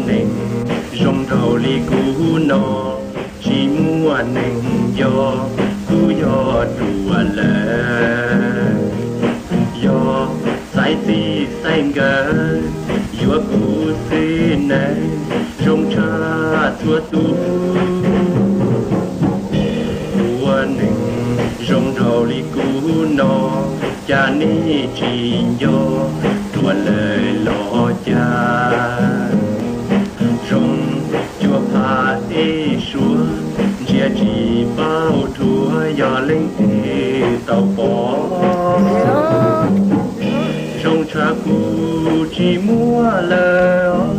Neeg zoo nraug li kuv no, tsis muaj neeg nco, kuv yog ruam lawm. Yog xaiv txij xaiv nkawm, yuav kuv xwb neeg, zoo tshaj txhua tus. Ua neeg zoo nraug li kuv no, cas nej tsis nco, ruam lawm los cas. Zoo cuag phav ej suav, ntsia tsis paub dhuav, yog leej twg tau pom. Zoo tshaj kuv tsis muaj lawm,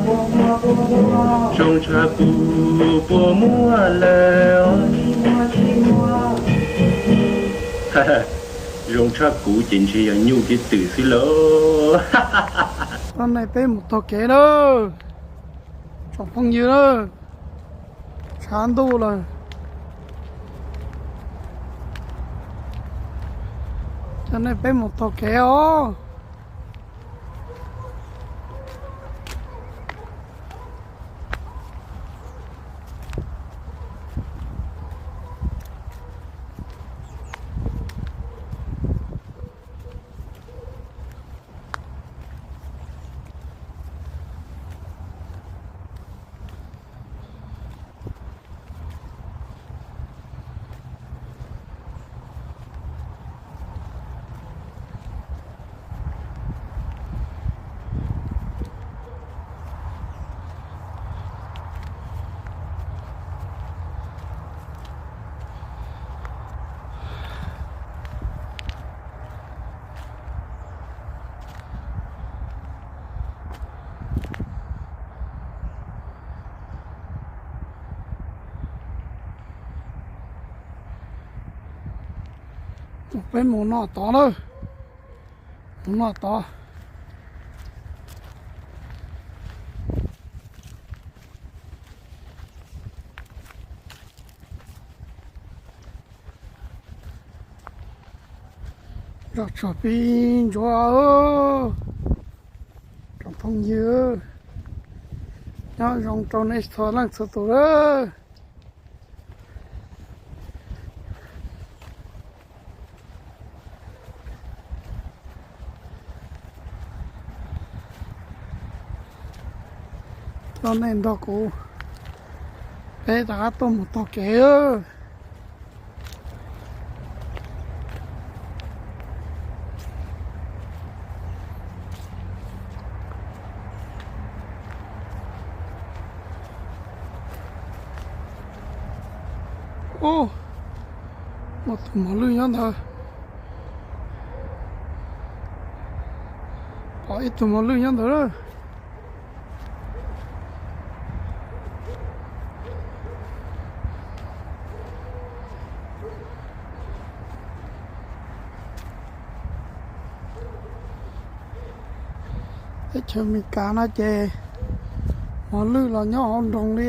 zoo tshaj kuv puas muaj lawm. Zoo tshaj kuv ces ntshe yog nyuj kev twm xwb lauj. Coj nej peb mus taug kev na, tsoom phooj ywg na, tshav ntuj lawm. Coj nej peb mus taug kev os. Peb mus no tod na, mus no tod. Nroj tsuag pib ntsuav, tsoom phooj ywg, nyob zoo rau nej txhua leej txhua tus lawm. Coj nej nrog kuv peb rov qab tuaj mus taug kev. Ub, muaj tus mos lwj nyob ntawd. Pom ib tug mos lwj nyob ntawd lawm. Teb chaws Amelikas no ces mos lwj los nyob hauv nroog li,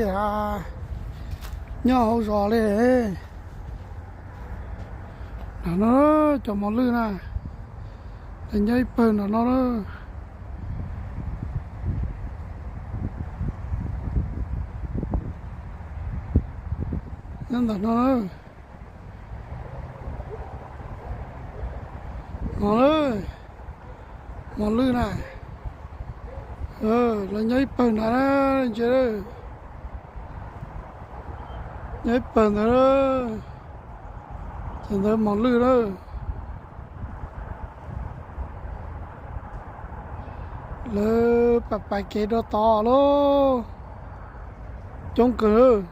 nyob hauv zos li. Nram no cov mos lwj na, lawv nyob ib pawg nram no na. Nyob ntawm no na. No, mos lwj na, lawv nyob ib pawg ntawd na, ntsia, nyob ib pawg ntawd, ces ntawd mos lwj na. Lawv pais pais kev rau tod lauj, coob kawg.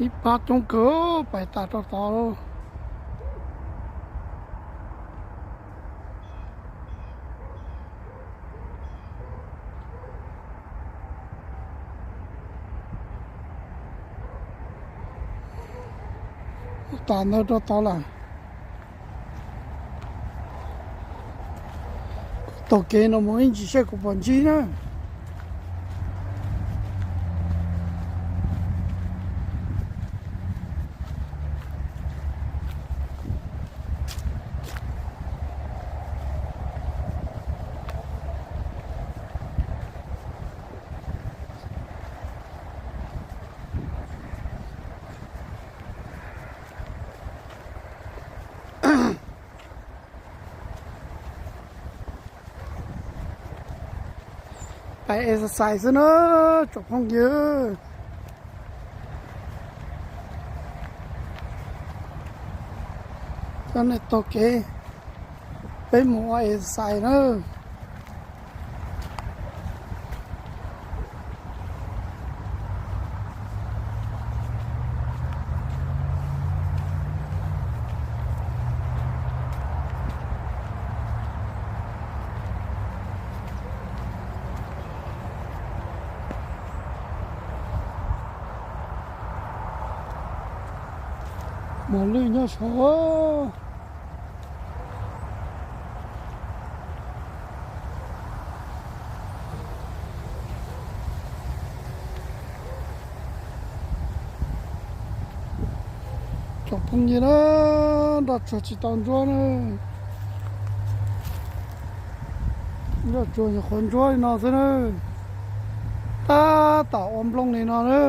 Ib pab coob kawg pais tas rau tod lauj. Ub, tas ntawd rau tod lawm. Kuv taug kev no mus ib ntsis seb kuv puas ntsib na. Pais exercise xwb na, tsoom phooj ywg. Coj nej taug kev, peb mus ua exercise na. Mos lwj nyob saud. Tsoom phooj ywg na, nroj tsuag tsis tau ntsuab na. Nroj tsuag nyuam qhuav ntsuab li no xwb na. Tab tom ua nplooj li no na.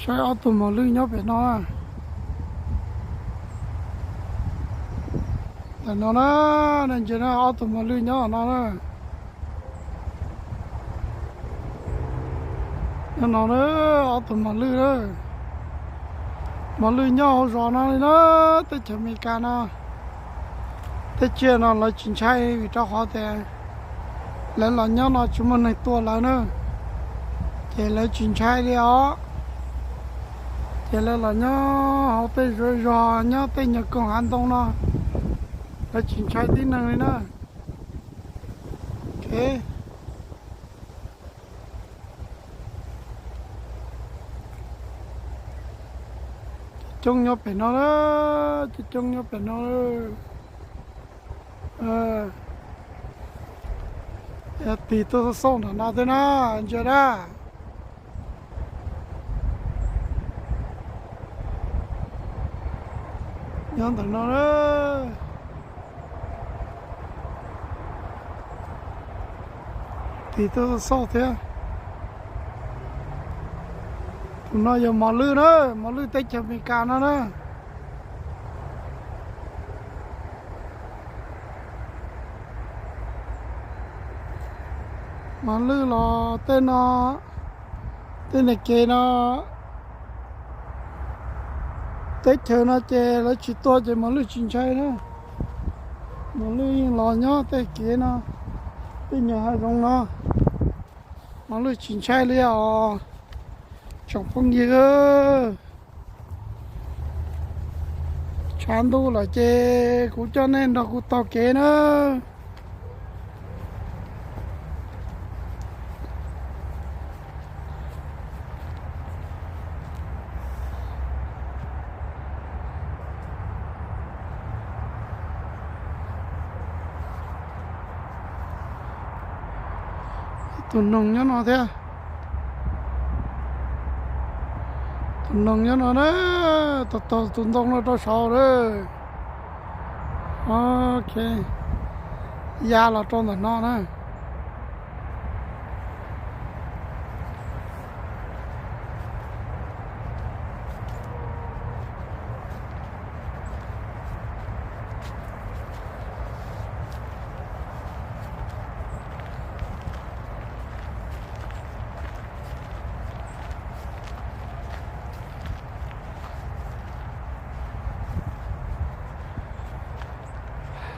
Saib ob tug mos lwj nyob pem no. Ntawm no na, nej ntsia na, ob tug mos lwj nyob no na. Nyob no na, ob tug mos lwj na. Mos lwj nyob hauv zos no li na, teb chaws Amelikas no. Teb chaws no lawv tsis ntshai vim rau qhov tias lawv los nyob no tsis muaj neeg tua lawv na, ces lawv tsis ntshai li os. Ces lawv los nyob hauv tej zos, nyob tej nyuag koog hav ntoo no, lawv tsis ntshai tib neeg li na. Ok. Coob nyob pem no na, coob coob nyob pem no. Tig tuaj xauj nram no thiab na, ntsia na. Nyob ntawm no na. Tig tuaj xauj thiab. Tus no yog mos lwj na, mos lwj teb chaws Amelikas no na. Mos lwj los tej no, tej niag kev no, teb chaws no ces lawv tsis tua ces mos lwj tsis ntshai na. Mos lwj yeej los nyob tej kev no, tej nyuag hav zoov no, mos lwj tsis ntshai li os. Tsoom phooj ywg, tshav ntuj lawm ces kuv coj nej nrog kuv taug kev na. Tus noog nyob no thiab. Tus noog nyob no na, taug taug tus ntoo no rau saud lawm. Ok, ya los rau ntawm no na.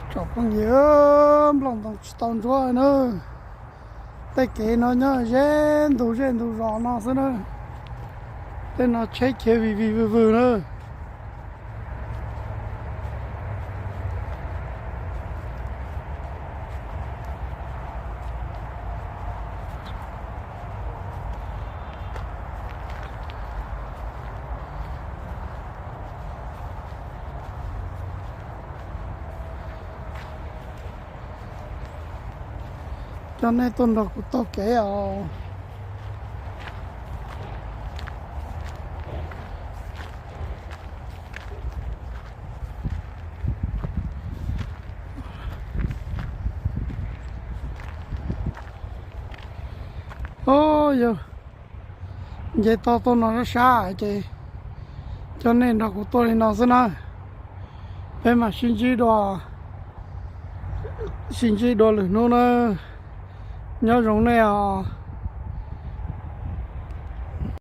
Tsoom phooj ywg, nplooj ntoo tsis tau ntsuab na. Tej kev no nyob ze ntug ze ntug zos no xwb na. Tej no tsheb khiav vij vij vwg vwg na. Coj nej tuaj nrog kuv taug kev os. Yog nce toj tuaj no sab sab ces coj nej nrog kuv tuaj li no xwb na. Peb mam sib ntsib dua, sib ntsib dua lwm hnub na. Nyob zoo nej os.